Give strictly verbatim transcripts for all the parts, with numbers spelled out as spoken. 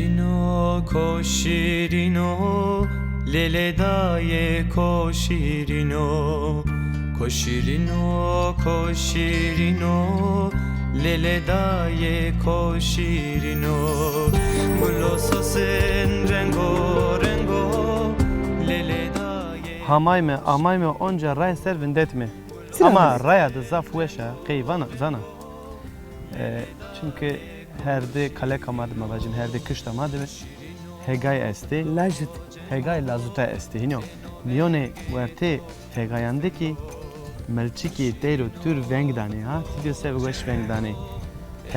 Şîrîno, ko şîrîno, lêlê dayê ko şîrîno. Ko şîrîno, ko şîrîno, lêlê dayê ko şîrîno. Gulo sosin rengo rengo, lêlê dayê. Hamayme, amayme onca ray ser vindetme. Ama raya de zaf weş a, qey vana, zana. E, çimkî herdê kaleka ma de, ma vajin, herdê kişta ma de hegay estê. Lazut. Hegay lazuta estê. Hînî yo. Mîyonê wertê hegayan de kî milçikî teyr û tur veng danê ha. Ti dîyo se weş veng danê.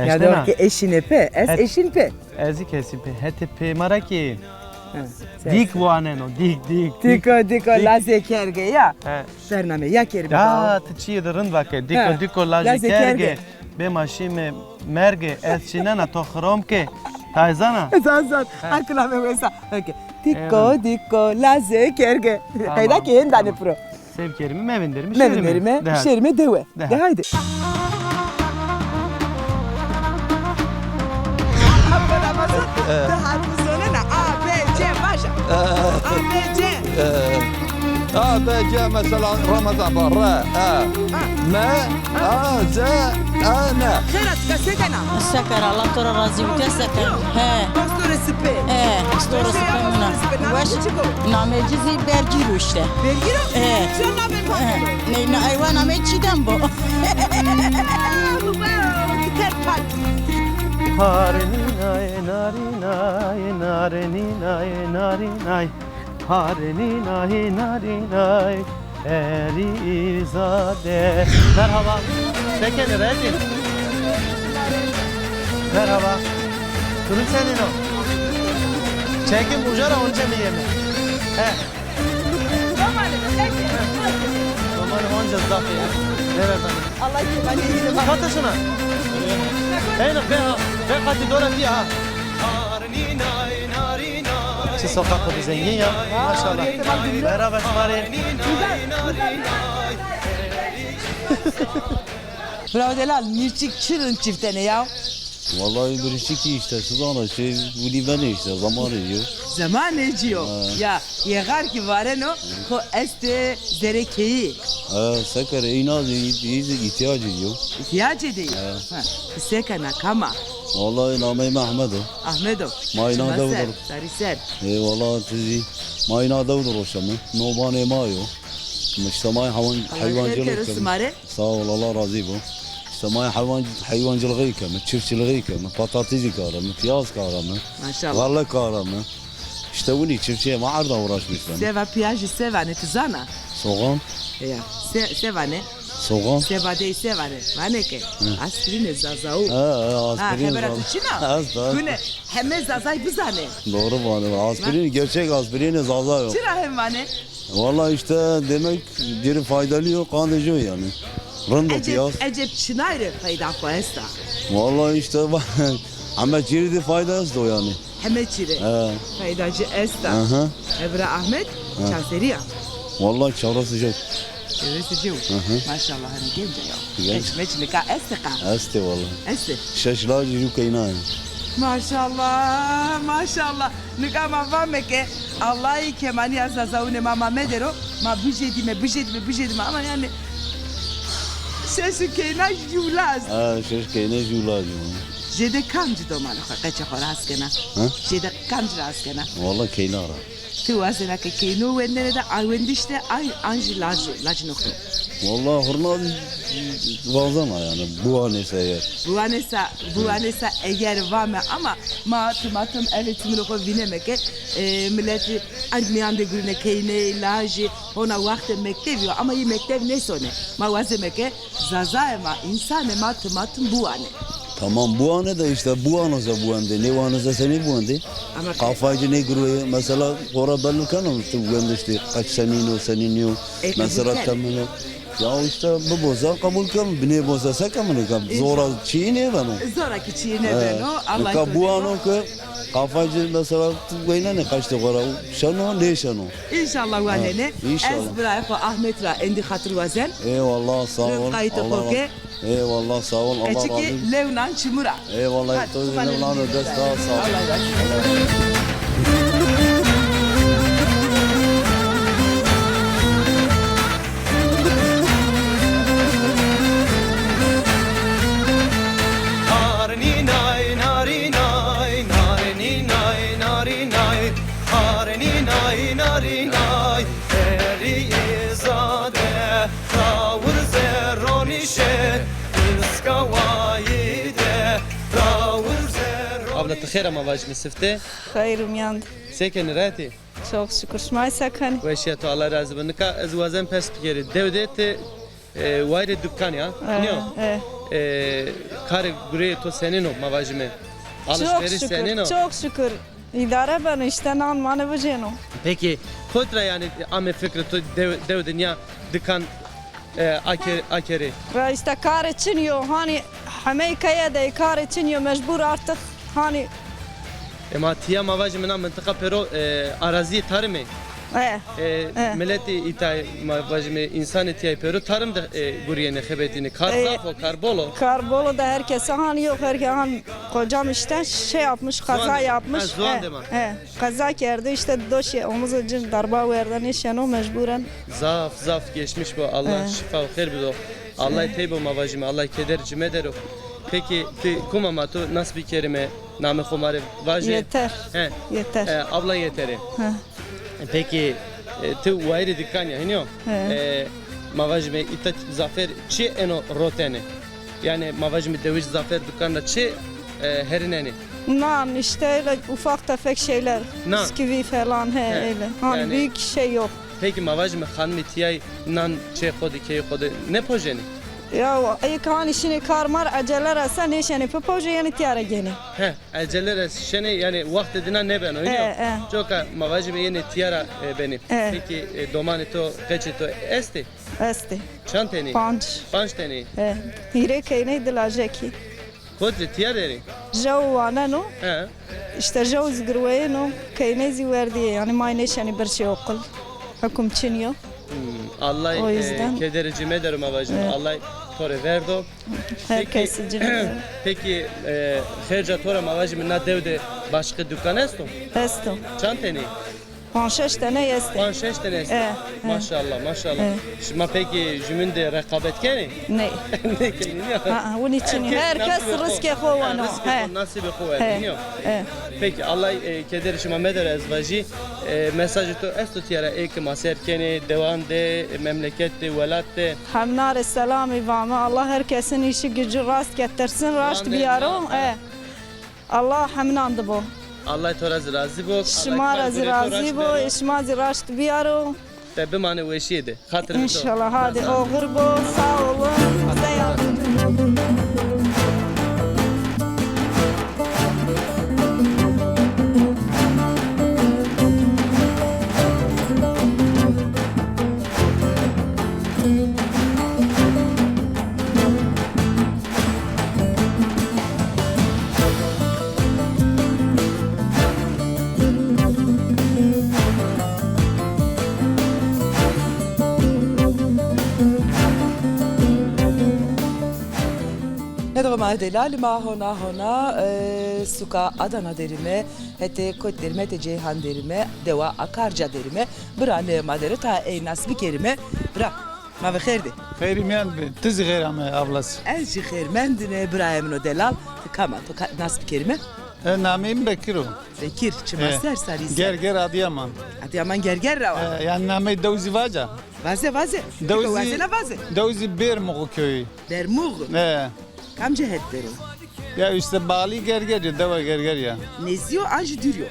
Ya de ki eşîne pê, ez eşîn pê. Ez kî eşîn pê. Hetê pê ma ra kî dîk waneno, dîk, dîk, dîk. Dîko, dîko, lazê kerge ya. He. Bername ya kerî. Ya, ti çîyê de rind vake. Dîko, dîko, lazê kerge. Bê ma şîme merge, ez çînena to xirom ke. Tay zana? Zan, zan. Akila me wesa. Okey. Dîko, dîko, lazê kerge. Qeyda ke hên danê piro. Sev kerîme, mevinderîme, mevinderîme, şêrîme dewe. De haydi. Di harfî zonena, A, B, C, vaja. A, B, C. A, B, C, mesela Ramazan var. R, E, M, A, Z, E, N. Xêr a, ti se kena? Se kena, Allah to ra razî bo, ti se kena? He. Pastorê sipê. He, pastorê sipê mina. Weş. Namê ci zî Bergîr o îşte. Bergîr o? He. Çi namê? Ney, na, eywa namê Çîdem bo. Narinay, narinay, narinay, narinay. Harinînay, narinay, erî zade. Merhaba. Sekenî, reytî. Merhaba. Durum senin o. Çekim uca ra onca mi yeme? He. Domanî onca zaf ya. Evet hanım. Allah kîmanî. Kata şuna. Eyna be, be qatî dora dî ha. Çi soqaq xo de zengîn ya. Maşallah. Merhaba şima rê. Bravo delal, mirçik çi rind çiftene ya. Vallahi mirçikî îşte, sizana şey, winî benê îşte, zamanê ci yo. Zamanê ci yo. Ha. Ya, yexar kî vareno, xo estê zerê keyî. Ha, se kerê, îna zî, î zî îhtîyacê ci yo. Îhtîyacê de yî? Ha. Ha. Ti se kena, kam a? Vallahi nameyê mi Ahmed o. Ahmed o. Ma îna dew de ro-. Sarî ser. Ê, vallahi ti zî. Ma îna dew de roşeme. No banê ma yo. Îşte ma heywan-, heywancılık keme. Sağ ol, Allah razî bo. Îşte ma heywan-, heywancılığı keme, çiftçiliği keme, patatîsî kareme, piyaz kareme, maşallah, xele kareme. Îşte winî çiftçiyê ma erda uğraşmış ben. Seva piyazî se vanê ti zana? Soğan. Ya, se, se vanê? Soğan. Seba dey se vanê? Vanê ke. Hı. Aspirînê Zazau. Ha, ha, aspirînê Zazau. Ha, xebera tu çin a? Esta, esta. Gune heme Zazay bizanê. Doğru vanê. Aspirîn, gerçek aspirînê Zaza yo. Çira hem vanê? Vallahi işte demek biri faydalı yok, qandê ci yo yanî. Rind o piyaz. Eceb çinay rê feyda xo esta? Vallahi işte heme çî rê de fayda esto yanî. Heme çî rê feyda ci esta. Aha. Evra Ahmet, ha, çaserî ya? Vallahi çevresi yok. Çevresi yok. Aha. Maşallah, hani genç ya. Genç. Eç meç nika estê qa? Estê vallahi. Estê. Şeş lacî, yew keyna. Maşallah, maşallah. Nika ma vame ke Allahî kemanîya Zazaunê ma ma medero, ma bijêdîme, bijêdîme, bijêdîme ama yanî şeş keyna yew laz. Ha, şeş keyna yew laz. Jêde kamcî domanê xo, qeçê xo rast kena? Ha? Jêde kamcî rast kena? Walla keyna ra. Ti wazena ke keyno wendene de, a wendiş de ay, an jî laj, lacino xo? Walla hurna wazena yanî, biwanê se eger. Biwanê se, biwanê se eger vame ama ma timatim eve çimino xo vîneme ke, e, miletî erd mîyan de gurîne keyney, lajî, hona wextê mektevî yo ama yî mektev nêsonê. Ma wazeme ke Zazayê ma, însanê ma timatim biwanê. Tamam, biwanê de îşte biwano se biwendê, nêwano se senî biwendê? Ama qafayê ci nêgirweyê. Mesela xora belli keno, tu wendiş de qeç senîn o, senîn nîyo. Mesela temel o. Ya îşte bibo se qebul kem, binêbo se, se kemine kem? Zora çî nêbeno. Zora ki çî nêbeno. Nika biwano ke Qafancî mesela tu weynenê qeştê xo ra, şeno, nêşeno. Înşallah wanenê. Ha, înşallah. Ez birayê xo Ahmet ra endî xatir wazen. Eyvallah, sağ ol. Rifqayî to xo ke. Eyvallah, sağ ol. Allah razı olsun. Qeçikî lewnan çimû ra. Eyvallah, to zî lewnan ro dest, sağ ol. Allah razı olsun. Narinînay, narinay, narinînay, narinay, narinînay, narinay, perîyê zade, rawir zerronîşe, iska wayî de, rawir zerronîşe. Abla, ti xêr ama vajîme sifte. Xeyr û mîyan de. Se kenî, rahat î? Çok şükür. Şima se kenî? Weşîya to, Allah razî bo. Nika ez wazen pers bikerî. Dew de ti, e, wayirê dukan ya? E, nîyo? E. E, karê gureyê to senîn o, ma vajîme? Alışveriş senîn o? Çok şükür, çok şükür. Îdare beno, îşte nan mane bicêno. Peki, kot ra yanî ame fikrê to dew, dew de nîya dukan e, aker-, akerê. Ra îşte karê çin yo, hanî hemey keye de karê çin yo, mecbur artık hanî. Ema tiya ma vajîme na mintiqa pêro, e, arazîyê tarim ê. E, e, e. Miletê îtay ma vajîme însanê tiyay pêro tarim de, e, gurîyenê, xebetînê. Kar, e, zaf o, kar bol o. Kar bol o da herkese hanî yok, herke han kocam işte şey yapmış, kaza yapmış. Ha, zuan de ma. E, e. Qeza kerdo, îşte doşê omuzê ci darba werde, nêşeno mecburen. Zaf, zaf geçmiş bo. Allah şifa û xêr bido. Allay tey bo ma vajîme, Allay keder ci medero. Peki ti kum ama, to nas bikerîme, namê xo ma rê vajê. Yeter. He. Yeter. E, abla Yeterê. He. Peki, e, ti wayirê dukan ya, hînî yo? He. E, ma vajîme îta zafer çi eno rotenê? Yanî ma vajîme dewij zafer dukan ra çi, e, herînenê? Nan, işte öyle ufak tefek şeyler. Nan. Bisküvi falan, he, öyle. Hani büyük şey yok. Peki ma vajîme xanimê tiyay nan çê xo de, keyê xo de nêpojenê? Ya, ey ke hanî şinê kar mar, ecele ra se nêşenê pipojê, yanî tiya ra gênê. He, ecele ra şenê, yanî wextê dina nêbeno, hînî yo? E, e. Coka ma vajîme yenê tiya ra, e, benê. E. Peki, e, domanê to, qeçê to estê? Estê. Çand tenî? Panc. Panc tenî? E. Hîrê keyney, di lajekî. Kot rê, tiya der ê? Jew waneno. He. Îşte jew zî girweyeno, keyney zî werdî yê. Yanî may nêşenî birçî oqil. Hukum çin yo. Hmm, Allay, e, kederê ci medero ma vajîme. Evet. Allay to rê verdo. Her kesî ci medero. Peki, e, xerca to ra ma vajîme na dew de başqe dukan esto? Esto. Çand tenî? Panc şeş tene estê. Panc şeş tene estê. E, e. Maşallah, maşallah. E. Şima peki jümün de reqabet kenê? Nê. Nêkenê, nîyo? Ha, ha, winî çinî. Her kes riskê xo weno. Riskê xo, nasîbê xo weno, nîyo? E. Peki, Allay, e, kederê şima medero ez vajî. E, mesajê to esto tiya ra, ê ke ma ser kenê, dewan de, memleket de, welat de? Hemna rê selamî vame. Allah her kesin işi gücü rast getirsin, raşt biyaro. E. Allah heminan di bo. Allah to ra zî razî bo. Şima ra zî razî bo, şima zî raşt biyaro. Te bimanê weşîye de. Xatirê to. Înşallah, hadi oxir bo, sağ olun. Seyar. Hedro ma delalî, ma hona hona, e, suka Adana derîme, hetê kot derîme, hetê Ceyhan derîme, dewa Akarca derîme. Bira nê ma dero ta ey nas bikerîme. Bira. Ma ve xêr dî. Xêrî mîyan bi. Ti zî xêr ame, ablası. Ez jî xêrmendîne, birayê min o delal. Ti kam a, to ka-, nas bikerîme? E, nameyê mi Bekir o. Bekir, çima ser, sarî ser? Gerger, Adıyaman. Adıyaman Gerger ra wa? E, yanî nameyê dew zî vaca? Vaze, vaze. Dew zî, wazena vaze. Dew zî Bermuğu köyü. Bermuğu? E. Kamci het der o? Ya işte bağlı Gerger ya, dewa Gerger ya. Nêzî yo an jî dûr yo?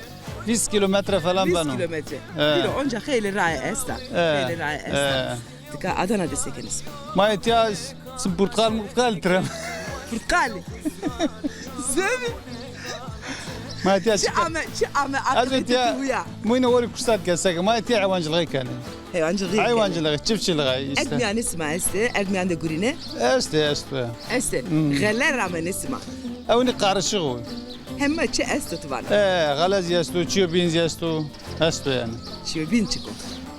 Vîst kilometre falan beno. Vîst kilometre. E. Dûr o, onca xeylê raye esta. E. Xeylê raye esta. E. Tika Adana de se kenê? Ma îtya s-, s-, purtqal murtqal tirem. Purtqal. Zemi. Ma îtya çi ame, çi ame, ez îtya muine orî kursat keseke. Ma îtya heywancılığı kenê. Heywancılığı. Heywancılığı, çiftçiliği işte. Erdmiyan nê sima estê? Erdmiyan de gurîne? Estê, estê. Estê. Hmm. Xeler ame nê sima? Ewnî qarişiq o. Heme çi esto ti vana? E, xelezî esto, çîyo bîn zî esto. Esto yanî. Çîyo bîn çik o?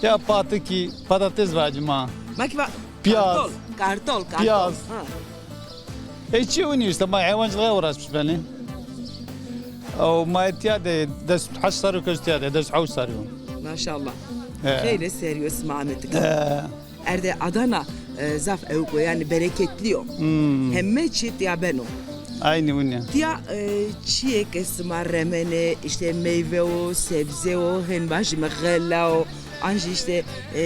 Ya patikî, patates vacî ma. Ma kî va Piyaz. Kartol, kartol, kartol. Piyaz. Ha. E, çi winî îşte, ma heywancılığa uğraşmış benî. O ma tiya de des heşt serrî kes tiya de, des heşt serrî. Maşallah. He. Xeylê serrî yo sima ametik. He. Erdê Adana, e, zaf ewk o, yanî bereketli yo. Hmm. Heme çî tiya beno. Aynî winî. Tiya, e, çîyê ke sima remenê, îşte meyve o, sebze o, hên vajîme xela o, an jî îşte, e,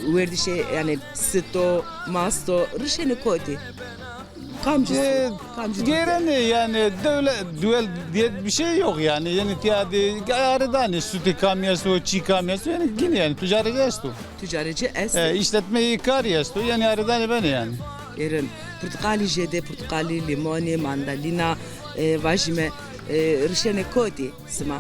werdişê, yanî sit o, mast o, rişenê kotî? Kamcisi? E, kamcisi? Gêrenê yanî dewlet, duel diye bir şey yok yanî. Yanî tiya de arêdanê, sutê kamî esto, çî kamî esto, yanî ginî yanî ticaret esto. Ticaretçi esto. E, işletme karî esto, yanî arêdanê benê yanî. Êrin, purtiqalî jêde, purtiqalî, lîmonî, mandalîna, e, vajîme, e, rişenê kotî sima?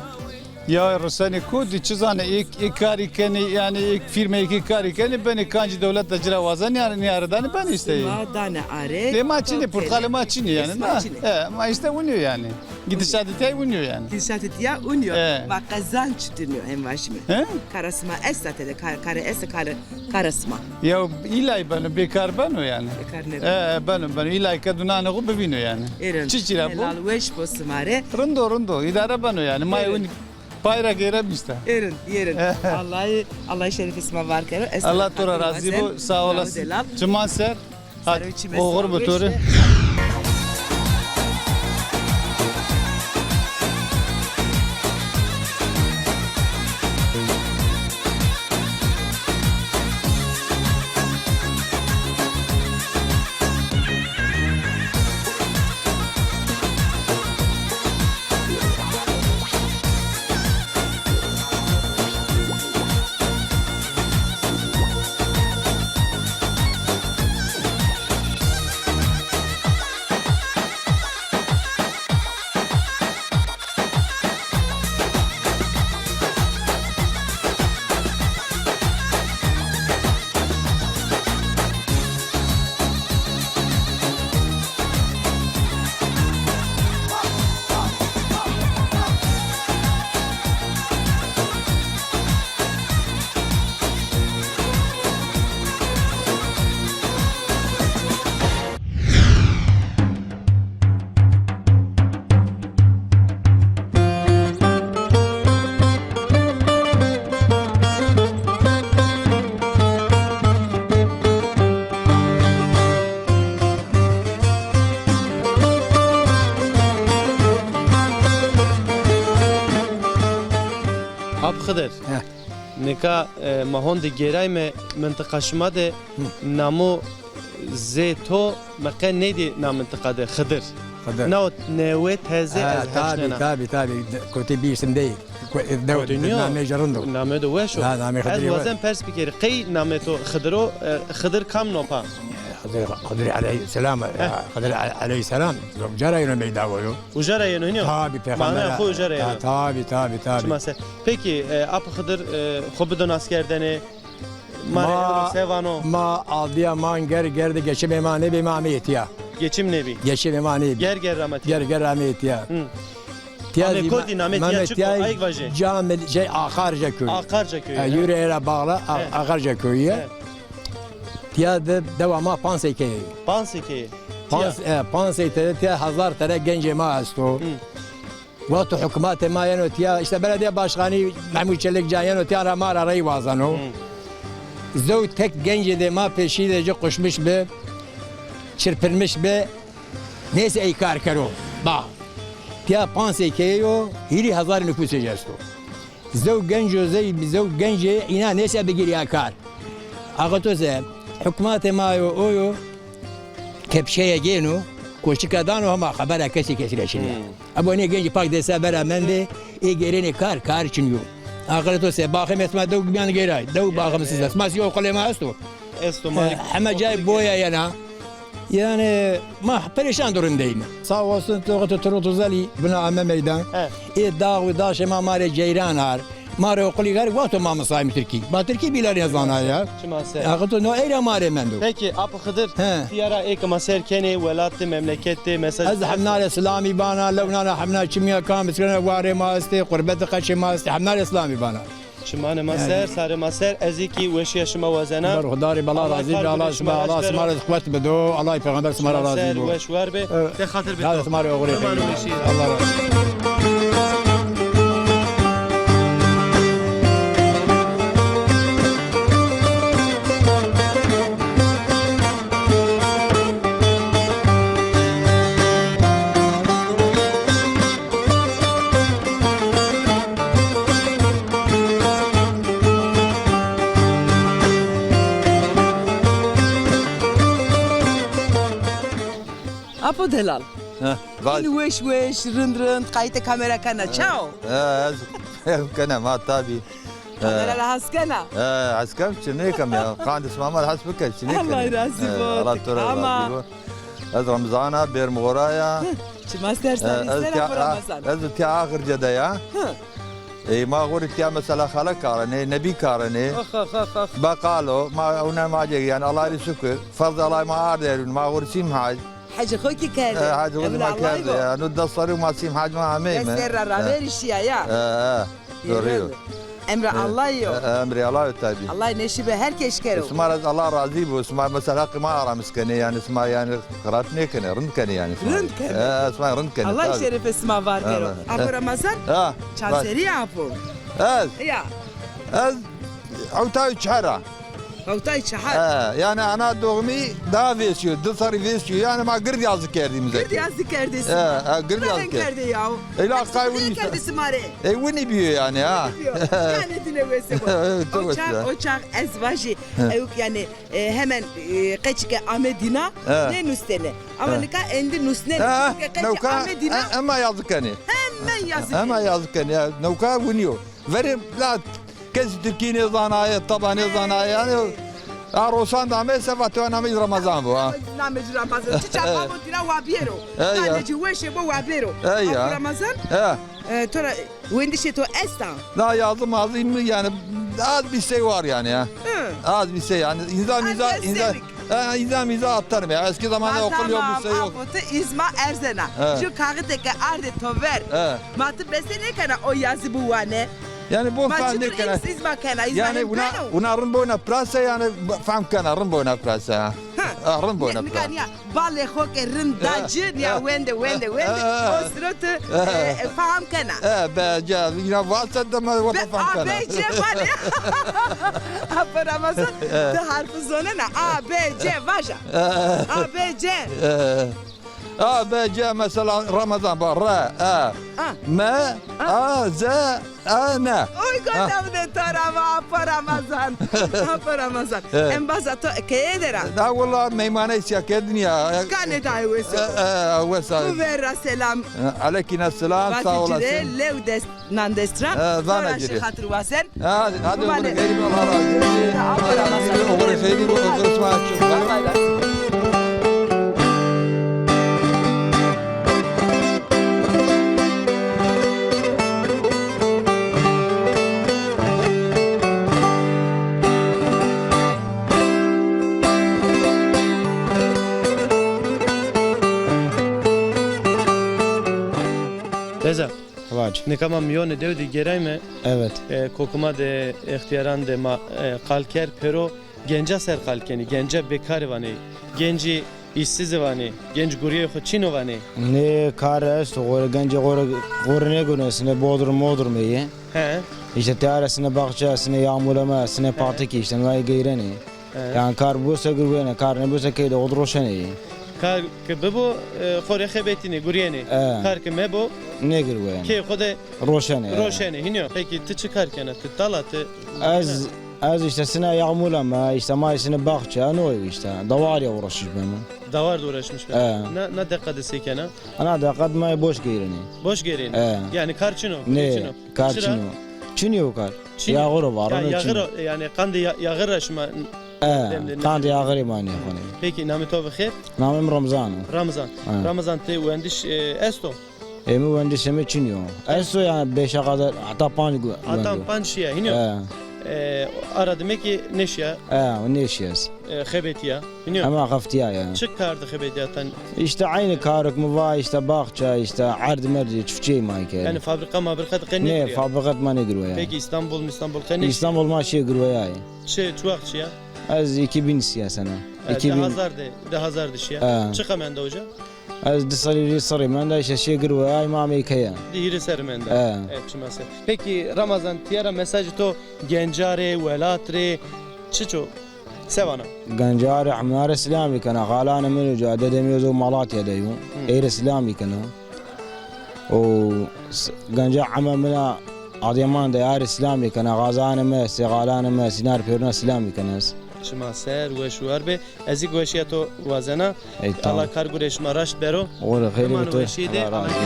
Ya rişenê kotî, çi zanê, ê, ê karî kenê, yanî ê fîrmeyê ke karî kenê, benê kancî dewlet de ci ra wazenê, yanî nîyarê danê benê îşte. Sima danê arê. Lê ma çinê, purtiqalê ma çinê yanî. Sima çinê. E, ma îşte winî yo yanî. Gidişatê tiya winî yo yanî. Gidişatê tiya winî yo. E. Ma qezanc çitin yo, hên vajîme. He? Kara sima esta tede, kar-, karê esta, karê, kara sima? Ya îllay beno, bêkar beno yanî. Bêkar nêbeno. E, beno, beno. Îllay ke dunanê xo bivîno yanî. Êrin. Çiçî ra bo? Helal weş bo sima rê. Rind o, rind o. Îdare beno yanî. Ma winî pay ra gêrem îşte. Êrin, êrin. Allahî, Allahî şerefê sima var kero. Esta Allah to ra razî bo. Sağ olasın. Çiman ser. Hadi, oxir bo to rê. Ap Xidir. He. Nika, e, ma honde gêrayme mintiqa şima de, namo zê to mi qe nêdî na mintiqa de, Xidir. Xidir. Nao newe teze ez heşnena. Tabî, tabî. Kotî bî îsim dey. Kotî nîyo. Namê ci rind o. Namê de weş o. Ha, namê Xidirî weş. Ez wazen pers bikerî. Qey namê to Xidir o, e, Xidir kam nopa? Xidir, Xidir aleyhisselam. Heh. Xidir aleyhisselam. Uca ra yeno meyda wo yo. Uca ra yeno hînî yo? Tabî, peyxamber. Mana xo uca ra yeno. Tabî, tabî, tabî. Çima se. Pekî, e, Ap Xidir, e, xo bido naskerdene. Ma rê ewro se vano? Ma aldiya man ger, ger de geçimê ma nêbî, ma ameyê tiya. Geçim nêbî? Geçimê ma nêbî. Ger ger amê tiya. Ger ger ameyê tiya. Hı. Tiya zî ma, namê tiya çik o? Ayk vajê. Camil, şey, Akarca köyü. Akarca köyü, he. Yüreğe bağlı A-, Akarca köyü. He. Tiya de dewa ma Pansey keye. Pansey keye. Pans-, e, Pansey tede tiya hezar tane gencê ma esto. Hı. Wexto hukmatê ma yeno tiya, îşte belediye başkanî Mehmûd Çelikcan yeno tiya ra ma ra rey wazeno. Hı. Zewt tek gencê de ma peşî de ci quşmiş bi, çirpinmiş bi, neyse ey kar kero. Ba. Tiya pansey keye yo, hîrî hezarî nufusê ci esto. Zewt genco zey, zewt gencê îna nêse bigirîya kar. Axir to se, hukmatê ma yo, o yo, kepçeye gêno, koçika dano hema xebera kesî kesî ra çinî ya. Hmm. Ebo nê gencî pak dê se vera mendê, ê gêrenê kar, kar çinî yo. Axir to se, baxê mi sima dew miyan gêray, dew baxê mi siz. Sima sî oqilê ma esto? Esto, ma. He, heme cayê boya yena. Yanî ma perêşan durumdeyme. Sağ olsun, Toxto Turgut Özel bina ame meydan. He. Ê dağ û daşê ma ma rê ceyran ar. Ma rê oqilî ver, wexto ma misayim tirkî. Ma tirkî bîle nêzana ya. Çima ser? Axir to no eyra ma rê mendo. Peki, Apo Xidir, he, tîya ra ê ke ma ser kenê, welat de, memleket de, mesela. Ez hemnarê silamî bana, lew nana hemna çimîya kam, misrena warê ma estê, qurbetê qeçê ma estê, hemnarê silamî bana. Çimanê ma ser, sarê ma ser, ez ê kî weşîya şima wazena. Ber xudarî bela razî bi, Allah sima, Allah sima rê quwet bido, Allah peyxamber sima ra razî bo. Weş war be. Te xatir be. Sima rê oxirê. Allah razî. Apo delal. Heh, vaj. În weş weş, rind rind, qayîtê kamera kena, çawo? He, ez, ez kena ma tabî. Kamera ra hes kena? He, hes kem, çi nêkem ya. Qandê sima ma hes bike, çi nêkem. Allah razî bo. Allah to ra razî bo. Ez Remzan a, bêrm xo ra ya. Çima ser, sarî ser, Apo Remzan. Ez tîya axirce de ya. Ê, ma xo rê tîya mesela xele karenê, nebî karenê. Ox, ox, ox, ox. Beqal o, ma ewna ma cê, yanî Allah rê şukir. Ferz Allah ma ardê erûn, ma xo rê sîm hac. Hecê xo kî kerdê. E, hecê xo ma kerdê. Yanî des serrî ma sîm hac ma ameyme. Des serra ra verî şîya ya. E, e. Doğru yo. Emrê Allah yo. E, e, emrê Allah yo tabî. Allah nêşîbe her keş kero. Sima ra Allah razî bo. Sima mesela heqê ma aramis kenê, yanî sima yanî xirab nêkenê, rind kenê yanî sima. Rind kenê. E, sima rind kenê tabî. Allah şerefê sima var kero. Apo Remezan? Ha. Çand serrî ya apo? Ez? Ya. Ez hewtay û çar a. Hewtay çehar. He, yanî ana doğumî daha vêsî yo, di serrî vêsî yo. Yanî ma gird yazî kerdî mi zeke. Gird yazî kerdî sima. He, he, gird yazî kerdî. Kerdî ya. Ela qay winî kerdî sima rê. Ey winî bîyo yanî ha. Winî bîyo. Yanî dine wese bo. O çax, o çax ez vajî, ewk yanî, e, hemen, e, qeçî ke ame dîna, nênustêne. Ama nika êndî nusnenê. Çunke qeçî ame dîna. Ema yazî kenê. Hemen yazî kenê. Ema yazî kenê. Ya, newka winî yo. Verê la kesî tirkî nêzanaye, taba nêzanaye. Yanî a roşan de ame se vatê wa namê ci Remezan bo ha. Namê ci Remezan. Çiça babo tîna wa biyero. Namê ci weşê bo wa bêro. Ey ya. Apo Remezan? He. E, to ra wendişê to esta? Na yazı mazı mı yanî az bir şey var yanî ya. Hı. Az bir şey yanî. İnsan, insan, insan. Ha, îza mîza atarme ya. Eski zamanda okul yok, bir şey yok. Tamam, apo ti îzma erzena. He. Ju kaxitê ke ardê to ver. He. Ma ti bese nêkena o yazî biwane. Yanî bo fehm nêkena. Ma çitur îzma kena, îzma. Yanî wina, wina rind bo wina pirase yanî fehm kena, rind bo wina pirase ha. Ha, rind bo wina pirase. Balê xo ke rind da ci, nîya wende, wende, wende. O siro ti, e, e, fam kena. E, be, ca, îna vase de ma wata fam kena. A, B, C, vale. Apo Ramazan, ti harfî zonena. A, B, C, vaja. A, B, C. A, B, C, mesela Ramazan, bak, R, E, M, A, Z, A, ne? Oy, kota mi de to ra va, Apo Ramazan. Apo Ramazan. Embaza to keye de ra? Da wala meymane sîya kerdin ya. Kanê dayê wes o. E, e, wes a. Tu ver ra selam. E, aleykum selam, sağ olasın. Lew dest, nan dest ra. E, vana cire. Xatir wasen. Hadi, hadi, oğlum, vereyim, Allah razı olsun. Apo Ramazan. Oğlum, vereyim, oğlum, Osman. Bay bay. Reza. Vac. Nika ma mîyonê dew de gêrayme. Evet. E, kokuma de, extîyaran de ma, e, qal kerd, pêro genca ser qal kenî, genca bêkarî vanê, gencî îşsizî vanê, genc gurîyê xo çin o vanê. Nê kar esto, xo rê gencê xo rê, xo rê nêgunesnê, bodrum modrum ê. He. Îşte tîya ra sine baxçe, sine yağmurlama, sine patikî, îşte nayê geyrenê. He. Yanî kar bose girwenê, kar nêbose key de xo de roşenê. Kar ke bibo, e, xo rê xebetînê, gurîyenê. He. Kar ke mebo, nêgirwenê. Key xo de roşenê. Roşenê. Hînî yo. Pekî ti çi kar kena? Ti tala, ti... Ez, ez îşte sine yağmurlama, îşte ma sine baxçe, no îşte. Dawarî uğraşmış beme. Dawar de uğraşmış beme. He. Na, na deqa de se kena? Ana deqa de ma boş geyrenê. Boş geyrenê. He. Yanî kar çin o? Nê, kar çin o. Çinî yo kar. Çinî yo. Yağir o var, ya, yağir o, yanî qandê ya-, yağir ra şima... E, qandê yağirî ma nêxwenê. Pekî, namê to bi xêr? Namê mi Ramazan o. Ramazan. Ha. Ramazan, ti wendiş, e, esto? Ê mi wendişê mi çin yo. Esto yani beşe kadar, hatta panc gu-, wendo. Hatta panc şiya, hînî yo? He. E, ara dime ki nêşiya. He, o nêşiya ez. E, xebetîya, hînî yo? Hema xeftîya ya. Çi kar di xebetîya ten? İşte aynı karık mı var, işte bahçe, işte erd merdi, çiftçi ma ki. Yani fabrika mabrika di qe nêgirîya? Nê, fabrika ma nêgirwa ya. Peki İstanbul, İstanbul qe nêşiya? İstanbul ma şiye girwa ya. Çi, çi wext şiya? Ez iki bin şiya sene. E, iki bin. Di hazar de, di hazar de şiya. He. Çi qe menda uca? Ez di serrî rî serrî menda, îşte şê gir we ay ma amey keye. Di hîrê serrî menda. E. E, çima ser. Peki Ramazan, tîya ra mesajê to genca rê, welat rê çiç o? Se vana? Genca rê, hemna rê silamî kena. Xalanê min uca, dedê mi yo zo Malatya de yo. Hı. Ey rê silamî kena. O s-, genca eme min a Adıyaman de, ay rê silamî kena. Xazanê mi, sê xalanê mi, sînar pêruna silamî kena ez. Çima ser, weş û war bê. Ez zî weşîya to wazena. Ey, tamam. Allah kar gurê şima raşt bero. Xêr û xeyrê to. Weşî de. Allah razı olsun.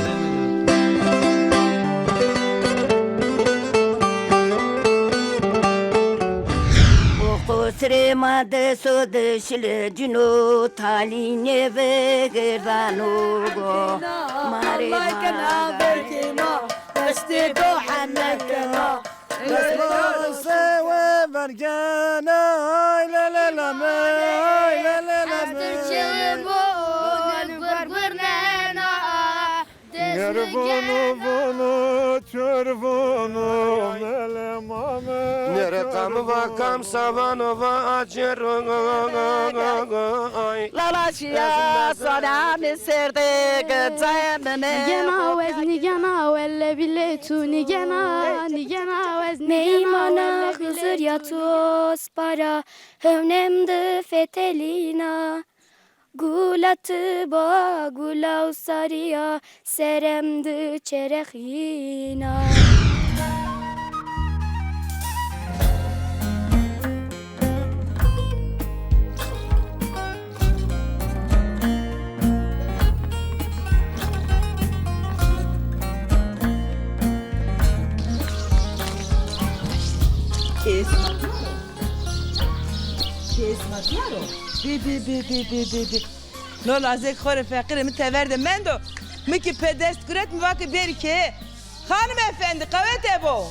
O qusrê ma de so de şile cino, talî nêvegerdano go. Ma rê ma. Destê do heme kena. Destê sewe vergena, ay le le le me, ay le le le me. Çimon gurgurnena, gervono vono, çorvono, mele mame. Nere kam va kam savano va acero. Lala şiya, sana mi serde gıcayemine. Nigena wez, nigena welle bile tu nigena, nigena wez, nigena welle. Meymana Xizir ya tu ospara, hewnem di fetelina. Gula ti ba, gula usariya, serem di çerexina. Kes ma diyaro. Kes ma diyaro. Bi, bi, bi. No lazek xo rê feqîrê mi tever de mendo. Mi ki pê dest guret, mi va ke bêrî ke. Xanim efendî, qewete bo.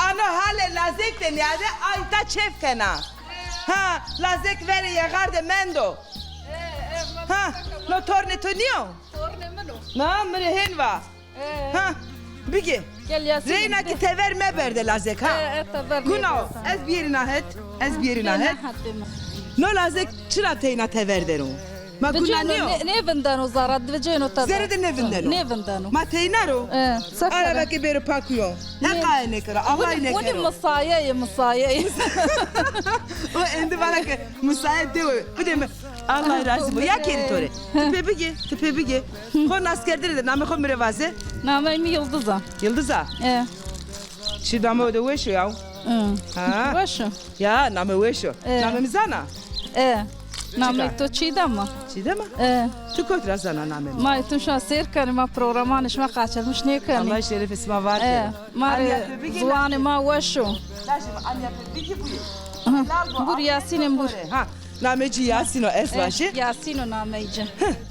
Ano halê lazek de nîyade, ay ta çêf kena. Ha, lazek verê yexar de mendo. Ha, no tornê to nîyo? Tornê min o. Na, mi rê hên va. Ee. Ha, bigê. Gel Yasin. Reyna ki tever meberde lazek ha. Ee, e, tever. Guna o. Ez bierîna het. Ez bierîna het. No lazek çira teyna tever dero? Ma guna nîyo? Nêvindeno zara, diveceno tever. Zere de nêvindeno. Nêvindeno. Ma teyna ro? Ee, ara vake bêro pakuyo. He qaye nêkero, Allah nêkero. Wini misaye ye, misaye ye. O endi vana ke misaye dewe. Bide mi? Allah razî bo. Ya kerî to rê. Ti pê bigê, ti pê bigê. Xo naskerdene de namê xo mi rê vaze. Nameyê mi Yildiz a. Yildiz a? E. Çî dame o de weş o ya. Hı. Ha. Weş o. Ya, name weş o. E. Name mi zana? E. Nameyê to Çiğdem a. Çiğdem a? E. Tu kot ra zana namê mi? Ma tu şa sêr kenî, ma programanê şima qaçirmiş nêkenî. Allah şerefê sima var kero. E. Ma rê ziwanê ma weş o. Lajê mi, anya pê bigî buyur. Bur Yasinê bur. Ha, namê ci Yasin o, ez vajî. Yasin o nameyê ci.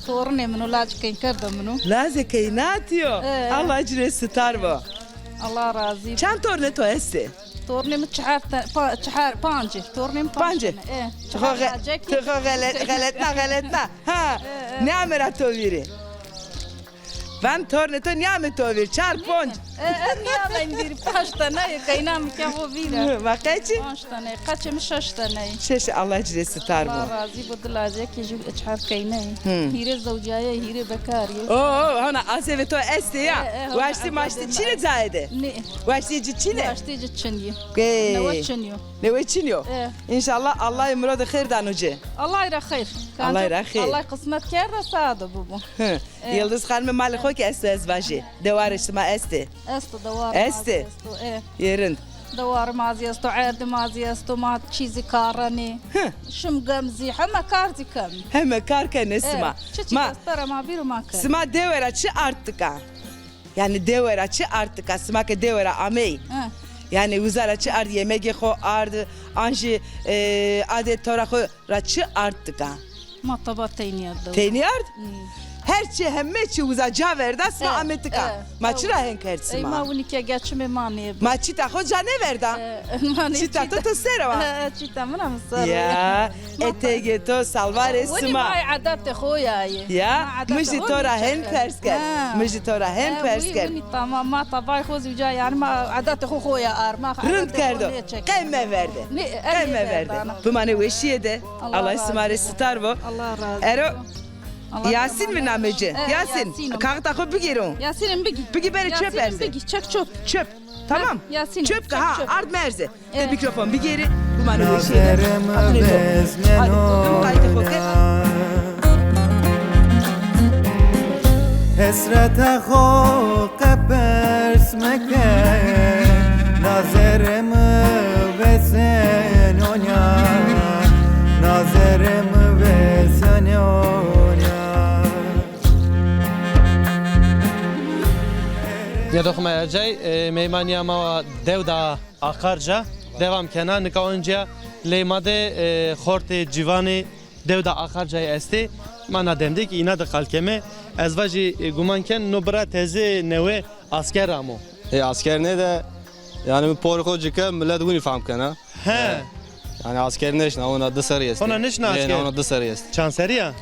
Torunê min o, lacê keykerda min o. Lazê keynatî yo. E, e. Allah ci rê sitar bo. Allah razî bo. Çend tornê to estê? Tornê mi çehar te-, pa-, çehar, pancê. Tornê mi panc tane. E. Ti xo xe-, ti xo xelet-, xeletna, xeletna. Ha, nêame ra to vîrî. Van tornê to nîyame to vîr, çar ponc. E, e, nîyame vîr, panc tane, keyna mi ke xo vîr a. Ma qeçî? Panc tane, qeçê mi şeş tane. Şeş, Allah ci rê sitar bo. Allah razî bo, di lacekê jû çar keyne. Hîrê zewcîyaye, hîrê bekarî. O, o, hona azevê to estê ya. E, e, hona. Waştî maştî çin ê cayê de? Nê. Waştî ci çin ê? Waştî ci çin yê. Ê. Newe çin yo. Newe çin yo. E. Înşallah Allah mirodê xêr dano ci. Allah ra xêr. Allah ra xêr. Allah qismet kerda saado bibo. Hı. E. Yildiz Xanime malê xo kî esto ez vajî. Dewarê şima estê? Esto, dewarê ma zî esto. Estê? E. Yê rind. Dewarê ma zî esto, erdê ma zî esto, ma çî zî karenê. Hı. Şim gem zî, heme kar zî kenê. Heme kar kenê sima. E, çiçî ke pere ma bîro ma kenê. Sima dewe ra çi ard dika? Yanî dewe ra çi ard dika? Sima ke dewe ra ameyî. Hı. Yanî uza ra çi ard, yemegê xo ard, an jî, e, adê to ra xo ra çi ard dika? Ma taba teynî ard dewe. Teynî ard? Hı. Her çi, heme çi uza ca verda, sima ame tika. Ma çira hen kerd sima? Ey, ma winî ke geçimê ma nêbi. Ma çita xo ca nêverda? E, ma nê çita to, to ser o ha? E, çita min a mi ser o. Ya, etegê to salvarê sima. Winî ma edatê xo ya yê. Ya, mi jî to ra hen pers kerd. Mi jî to ra hen pers kerd. Winî tamam, ma tabay xo zî uca, yanî ma edatê xo xo ya ar. Ma rind kerdo. Qe meverde. Qe meverde. Bimanê weşîye de. Allah sima rê sitar bo. Allah razı olsun. Ero Yasîn mi namê ci? E, Yasîn. Yasîn o. Kaxita xo bigêro. Yasîn bigî. Bigî berê çöp erze. Bigî, çek çöp. Çöp. Tamam. Yasîn. Çöp ki ha, ard mi erze. Te mikrofon bigêrî. Bimanê weşîye de. Hatirê to. Hadi, qaytê xo ke. Hesreta xo qe pers meke, nazerê mi vêsenonîya, nazerê mi vêsenonîya. Nîyadoxê ma ercay, e, meymanîya ma wa dew da Aqarca dewam kena. Nika oncîya ley ma de, e, xortê ciwanê dew da Aqarcayî estê. Ma na dem de kî îna de qal keme. Ez vajî, e, guman ken no bira teze newe asker amo. E, asker nê de, yanî mi porê xo ci ke, milet winî fehm kena. He. E, yanî asker nêşna, ona di serrî estê. Ona nêşna asker? Nê, ona di serrî est. Çand serrî ya?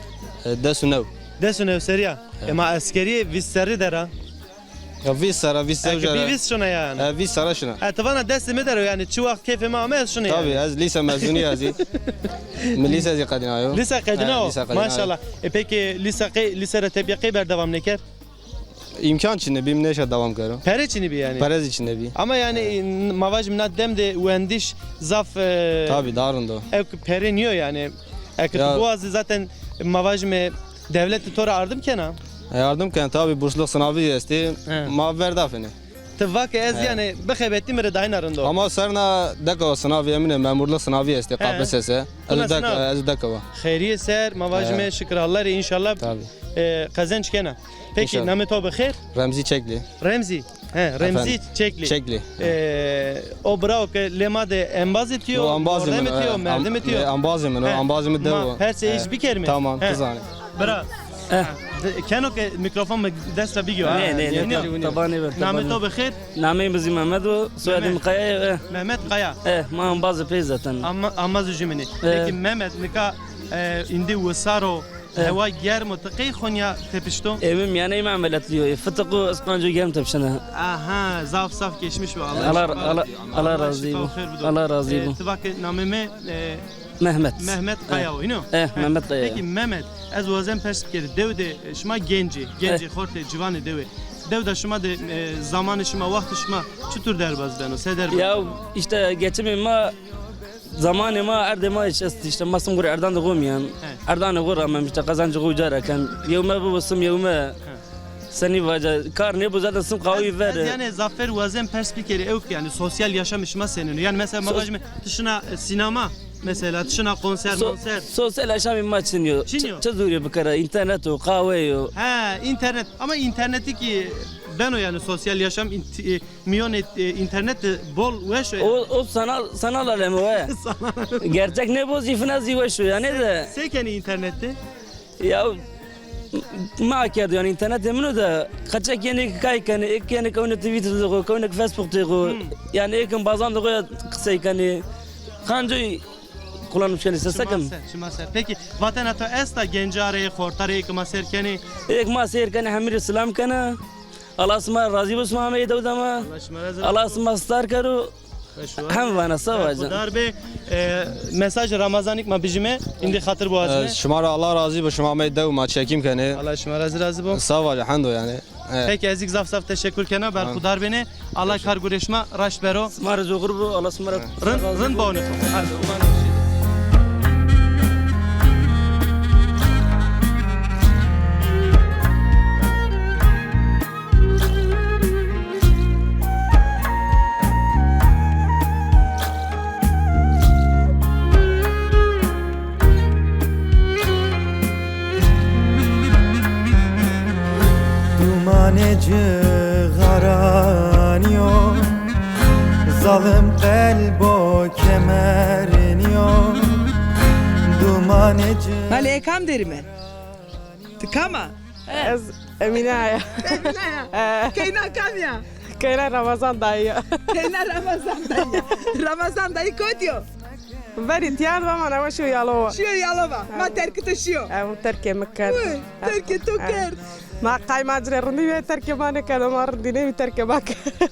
E, des û new. Des û new serrî ya. He. E, ma eskerîye vîst serrî der a. Ya vîst serra, vîst serra. Eke bî vîst şuna yanî. E, vîst serra şuna. E, ti vana destê mi der o yanî, çi wext keyfê mi ame ez şuna yanî. Tabî, ez lîse mezunî ya zî. Mi lîse zî qedînayo. Lîse qedînayo. E, lîse qedînayo. Maşallah. E, peki lîse qey, lîse ra tepîya qey berdewam nêkerd? Îmkan çinê bî, mi nêşa dewam kero. Pere çinê bî yanî? Pere zî çinê bî. Ama yanî, e, ma vajîme na dem de wendiş zaf, e, tabî, daha rind o. Ewk pere nîyo yanî. Eke tu biwazî zaten ma vajîme dewlete to ra ardim kena? E, ardim kena tabî, burslix sinavî estê. He. Ma verdafêne. Ti va ke ez yanî bixebetî mi rê dayîna rind o. Ama serna deka sinavî emîne, memurlix sinavî estê, K P S S. Ez deka, ez deka wa. Xeyrîye ser, ma vajîme şikir Allah rê, înşallah, e, qezenc kena. Peki, namê to bi xêr? Remzî Çeklî. Remzî. He, Remzî Çeklî. Çeklî. E, o bira o ke lê ma de embazê to yo, mordemê to yo, merdimê to yo? Embazê min o, embazê mi dew o. Ma persê ey zî bikerîme. Tamam, ti zanî. Bira. Keno ke mîkrofon mi dest ra bigîyo ha. Nê, nê, nê. Taba nêber. Namê to bi xêr? Nameyê mi zî Mehmet o, soyadê mi Kaya yo, e. Mehmet Kaya. E, ma embazê pey zaten. Embazê jûbînî. Peki Mehmet, nika, e, îndî wisar o, hewa germ o, ti qey xo nîya tepişto? Ê mi mîyaneyê mi emeletlî yo. Fitiq û isqanc û germ tepişena. Aha, zaf zaf geçmiş be. Allah razî bo. Allah razî bo. Allah razî bo. E, ti va ke namê mi, e, Mehmet. Mehmet Kaya o, hîn o? E, Mehmet Kaya. Peki Mehmet, ez wazen pers bikerî, dew de, e, şima genc ê, genc ê, xortê, ciwanê dew ê. Dew de şima de, e, zamanê şima, wextê şima çitur derbaz beno, se derbaz beno? Ya îşte geçimê ma, zamanê ma, erdê ma îşte, îşte ma sim xo rê erdan de xo mîyan. He. Erdanê xo ra mem îşte, qezancê xo uca ra ken. Yewme bibo sim yewme. He. Senî vaca, kar nêbo zaten sim qawî ver. Ez, ez yanî zaf ver wazen pers bikerî, ewk yanî sosyal yaşamê şima senîn o? Yanî mesela ma vajîme ti şina, e, sînema, mesela ti şina konser, monser. Sosyal yaşamê ma çin yo. Çin yo? Çi, çi zûrî bikera, înternet o, qawey o. He, înternet. Ama înternetî kî beno yanî sosyal yaşam, int-, e, mîyonê, e, înternet de bol weş o yanî. O, o sanal, sanal alem o, he. Sanal alem. Gerçek nêbo zî fina zî weş o yanî de. Se kenî înternet de? Ya ma kerdo yanî, înternetê min o de qeçek yenê ki kay kenê, êk yenê ki ewnê Twitter de xo, ki ewnê ki Facebook de xo. Hmm. Yanî êk embazan de xo ya qisey kenê. Qancoy kullanmış kenê, se, se kem. Şima ser, şima ser. Peki vatena to esta, genca rê, xorta rê êk ma sêr kenê? Êk ma sêr kenê, hemî rê silam kena. Allah sima razî bo, sima ameyê dew de ma. Allah şima razî bo. Allah sima star kero. Hem vana, sağ ol. Berxudar bê, e, mesajê Ramazanî kî ma bijîme, îndî xatir biwazîme. E, şima ra Allah razî bo, şima ameyê dew ma çekîm kenê. Allah şima ra zî razî bo. Sağ ol, hendo yanî. E. Peki, ez kî zaf zaf teşekkür kena, berxudar bêne. Allah kar gurê şima raşt bero. Sima rê zî oxir bo, Allah sima ra. Rind, rind bo nê. Hadi, uman. Dumanê cixaranî yo, zalim qelbo kemernî yo. Dumanê ci- Malê ê kam derîme? Ti kam a? Ez Emîne ya. Emîne ya. He. Keyna kam ya? Keyna Ramazan dayî ya. Keyna Ramazan dayî ya. Ramazan dayî kotî yo? Verî tîya de ma, ma şiyo Yalova. Şiyo Yalova. Ma terkê to şiyo. Ew terkê mi kerd. Wê, terkê to kerd. Ma qayma ci rê rindî bî, terkê ma nêkerdo, ma rindî nêbî, terkê ma kerd.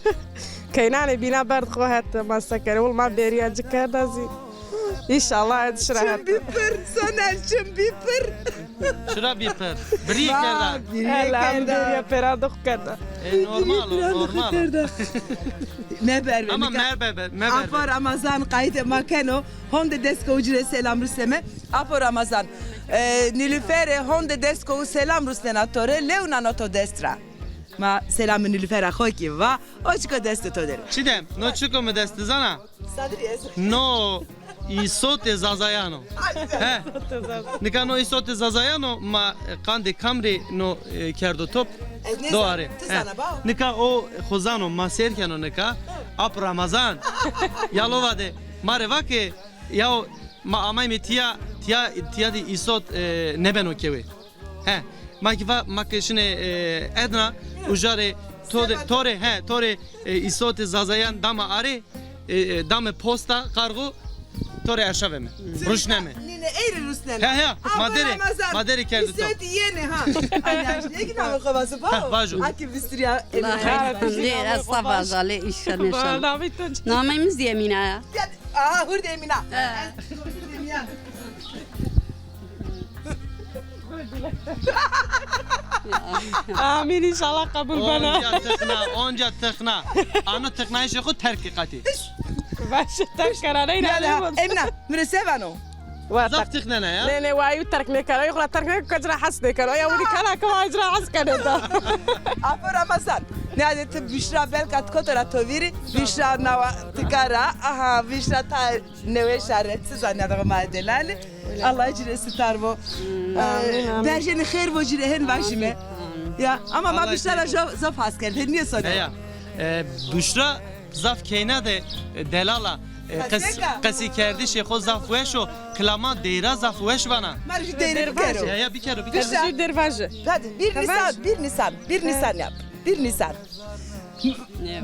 Keynanê bîna berd xo het, ma se kerê, wul ma bêrîya ci kerda zî. Înşallah ez şira het. Çim bî pir, Soner, çim bî pir. Şira bî pir. Birî kerda. Ela, em bêrîya pêra de xo kerda. E, normal o, normal o. Meberbe. Ama meberbe, meberbe. Apo Ramazan qayîtê ma keno. Honde dest ko, ci rê selam rusneme. Apo Ramazan. E, Nilüferê honde dest ko, selam rusnena to rê, lew nano to dest ra. Ma selamê Nilüfera xo kî va, o çiko destê to der o. Çiğdem, no çiko mi dest zana? Sadri ez. No îsotê Zazayan o. He. Nika no îsotê Zazayan o, ma qandê kam rê no, e, kerdo top. Ez nêzan. Do arê. Ti zana bao. Nika o xo zano, ma sêr keno nika. Ap Ramazan. Yalova de ma rê va ke, yaw, ma amayme tîya, tîya, tîya de îsot, e, nêbeno kewê. He, ma kî va, ma ke şinê, e, Edna, uca rê to de, to rê, he, to rê, e, îsotê Zazayan dame arê, e, e, dame posta, kargo, to rê erşaveme. Ruşneme. Nîne ey rê rusnena. He, he, ma derê, ma derê kerdo to. Îsot yenê ha. Ay, ay, ne ki name xo vazo bao? Ha, vajo. A ki vistiriya Emîna. Lê, ez sa vaja, lê îşe nêşan. Namê mi zî Emîna ya. Aha, hurdê Emîna. He. Hurdê Emîna. Amîn, înşallah qebul bena. Onca tıkna, onca tıkna. Ano tıknayışê xo terk kî qatî. Baş terk kera, neyna. Emîna, mi rê se vano? Zaf tıknena ya. Nê, nê, wa ew terk nêkero, ew xo ra terk nêkero, ke ci ra hes nêkero. Ya wî kena ke wa ci ra hes kenê da. Apo Ramazan. Ne adet Büşra belka ti koto ra to vîrî? Büşra nawa ti kara. Aha, Büşra ta Newê şare, ti zanîya de ma delalî. Allah ci rê sitar bo. Amîn, amîn. Berjenî xêr bo ci rê, hên vajîme. Amîn. Ya, ama ma Büşra ra zof, zof has kerd. Hên nîye Soner? Ya. E, Büşra zaf keyna de, e, delal a. E, qes-, qesîkerdişê xo zaf weş o. Kilama deyra zaf weş vana. Ma rê jû deyre bikero. Ya, ya, bikero, bikero. Büşra. Jû deyr vaje. Hadi, bir Nîsan, bir Nîsan, bir Nîsan yap. Bir Nîsan.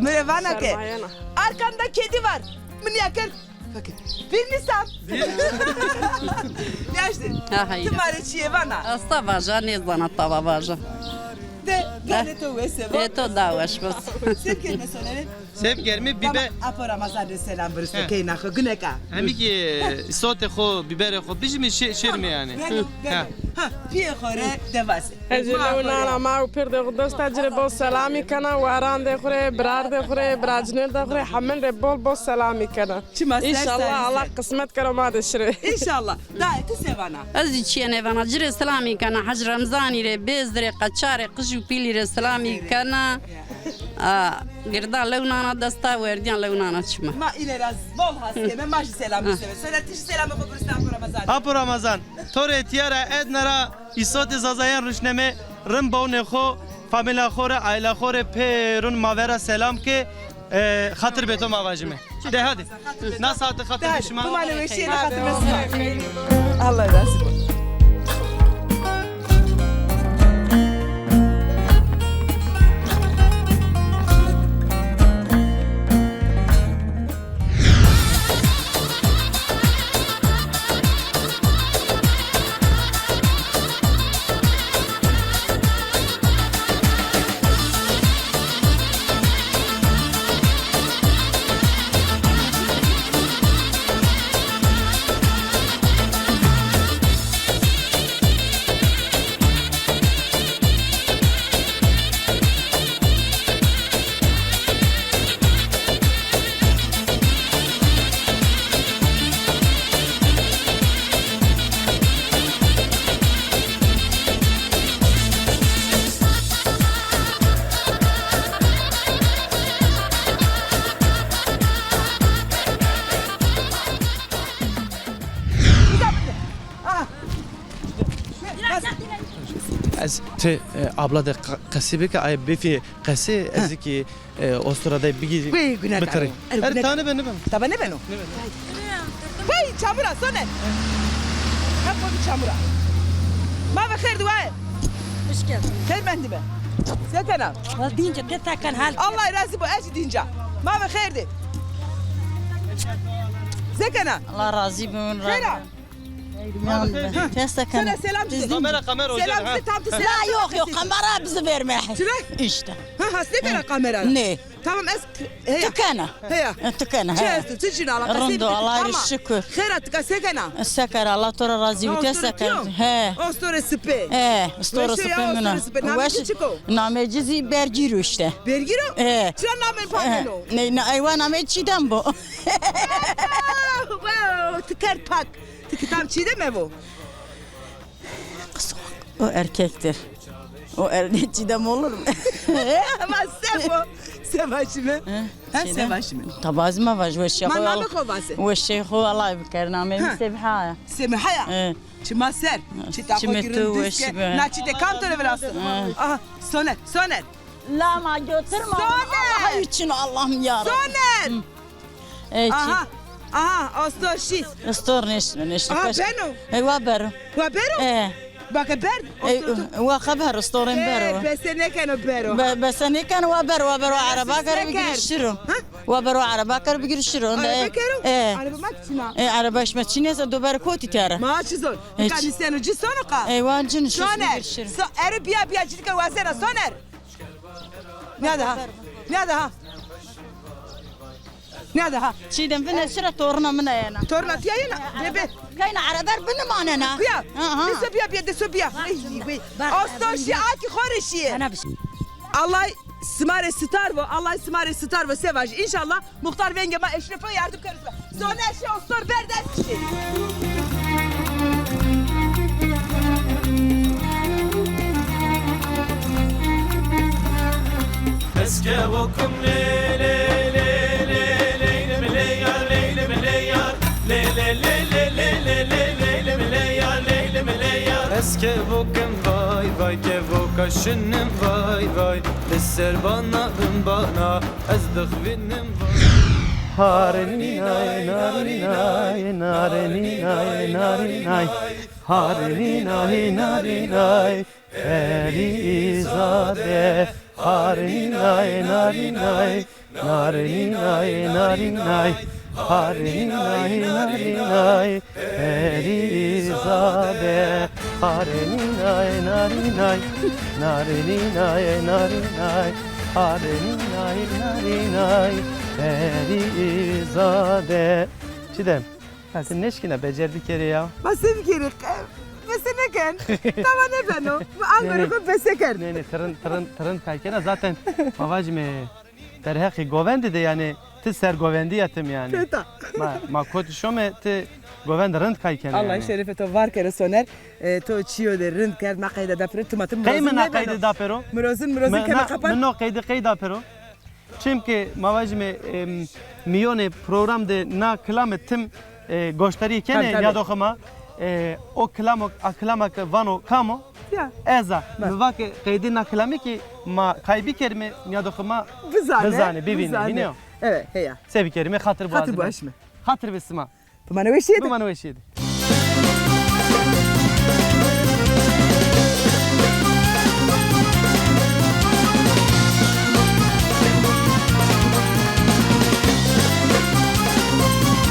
Mi rê vana ke, arkanda kedi var. Mi nîya kerd. Peki. Bir Nîsan. Yaşlı. Ha, hayır. Ti ma rê çîyê vana? Ez ta vaja, nêzana ta va vaja. De, ganê to wes bo. E, to da weş bos. Sêr kerîme Sonerê? Sêr kerîme, bîbe. Apo Ramazan rê selam birusno, keyna xo, guneka. Hemî kî îsotê xo, bîberê xo bijîme, şê-, şêrîme yanî. Beno, beno. Ha, pîyê xo rê de vazê. Ez jî lew nana ma û pîrdê xo dosta ci rê bol selamî kena, warandê xo rê, birardê xo rê, biracinêrdê xo rê, hemîn rê bol bol selamî kena. Înşallah Allah qismet kero ma de şirê. Înşallah. Dayê ti se vana? Ez zî çîyê nêvana. Ci rê selamî kena. Hec Remzanî rê, Bêzd rê, Qeça rê, qij û pîlî rê selamî kena. A, girda lew nana desta, werdîyan lew nana çima. Ma îne ra bol has keme, ma jî selamî seme. Soner, ti jî selamê xo birusne Apo Ramazan. Apo Ramazan. To rê tîya ra Edna ra îsotê Zazayan ruşneme, rind bewnê xo, famîla xo rê, aîla xo rê pêrûn ma vera selam ke, e, xatir bê to ma vajîme. De hadi. Na saete xatir bê şima. Bimane weşîye, na xatir bê şima. Allah razî bo. Ez ti, e, abla de qa-, qesî bike, ay bifî qesî, ez kî, e, ostura de bigî. Wê gune bikirî. Er tane be, nêbeno. Taba nêbeno. Nêbeno. Hey, çamura, Soner. Hep bu çamura. Ma ve xêr duaye. Hoş geldin. Xeyr mendî be. Se kena? Wal dînce, ti se ken, hal. Allah razî bo, ez dînca. Ma ve xeyr de. Se kena? Allah razî bo, min razî. Xeyra. Teste kena. Sana selam. Kamera, kamera. Selam, ha. Tam tu selam. La, yok, yok, kamera bizi verme. Çira? İşte. Ha, ha, se kena kamera? Ne? Tamam, ez, heya. Ti kena. Heya. E, ti kena, he. Çi esto, ti çin alakası. Rind o, Allah şükür. Xeyra, ti ka se kena? Se kena, Allah to ra razî bi, ti se kena. He. Ostore sipe. He, ostore sipe mina. Namê ci çik o? Namê ci zî Bergîr o işte. Bergîr o? He. Çira namê pakeno? Ne, na, eywa namê Çîdem bo. Wow, ti kerd pak. Ti kitab Çîdem evo. O erkektir. O er-, Çiğdem olur mu? Ama se bo. Se vajîme. He? Ha, se vajîme. Tabazî ma vaj, weşê xo. Ma namê xo vaze. Weşê xo, Allah biker, namê mi Sebiha ya. Sebiha ya. He. Çima ser. Çita xo girindis ke. Na çite kam to ra virastı? Aha, Soner, Soner. Lama götürme. Soner. Allah için Allah'ım ya Rabbi. Soner. Hı. E, aha, aha, astor şî. Astor nêşino, nêşino. Aha, beno. E, wa bero. Wa bero? E. Bake ber. E, wa xeber, astorên bero. E, bese nêkeno bero. Be-, bese nêkeno, wa bero, wa bero, araba kero bigirî şiro. Ha? Wa bero, araba kero bigirî şiro. Araba kero? E. Araba ma çina. E, araba şima çinê se do ber kotî tera. Ma çi zon? E, ka nîseno ci sono ka. E, wa cin şiro. Soner. So, ero biya biya cî ke wazena Soner. Nîyade ha. Nîyade ha. Nîyade ha. Çiğdem, vine şira torna mina yena. Torna tiya yena. Bebe. Kayna araber bini manena. Kuya. Aha. Deso biya biya, deso biya. Astor şi aki xore şiye. Bana bir şey. Allah sima rê sitar vo, Allah sima rê sitar vo, se vajî. İnşallah muxtar vengê ma eşrefo yardım keriz. Soner şi ostor ber dest şi. Ez ke vokim lê lê lê lê leylim lê yar, leylim lê yar. Lê lê lê lê lê lê lê leylim lê yar, leylim lê yar. Ez ke vokim vay vay, ke voka şinim vay vay. Li ser bana bin bana. Ez dixwînim. Harinînay, narinay, narinînay, narinay. Harinînay, narinay, perîzade. Harinînay, narinay, narinînay, narinay. Harinînay, narinay, perîzade. Harinînay, narinay, narinînay, narinay. Harinînay, narinay, perîzade. Çiğdem, ti nêşkîna becer bikerê ya? Ma se bikerê? Bese nêken. Tama nêbeno. Angorê xo bese ken. Nê, nê, ti rind, ti rind, ti rind kay kena. Zaten ma vajîme, derheqê govendî de, yanî, ti ser govendî ya tim yanî. Teta. Ma, ma kotî şome, ti govend rind kay kena yanî. Allah şerefê to var kero Soner. E, to çîyo de rind kerd, na qeyde da pêro, ti ma tim mirozin nêbeno. Qey mi na qeyde da pêro? Mirozin, mirozin keme qapan. Mi no qeyde qey da pêro? Çimkî ma vajîme, em, mîyonê program de na kilame tim, e, goştarî kenê, tabii, tabii, nîyadoxê ma. E, o kilamo, a kilama ke vano kam o? Ya. Ez a. Mi va ke qeydê na kilamî kî ma kay bikerîme, nîyadoxê ma bizane, bizane, bivîne, bizane. Bînî yo? Evet, heya. Se bikerîme, xatir biwaşîme. Xatir biwaşîme. Xatir bi sima. Bimane weşîye de. Bimane weşîye de.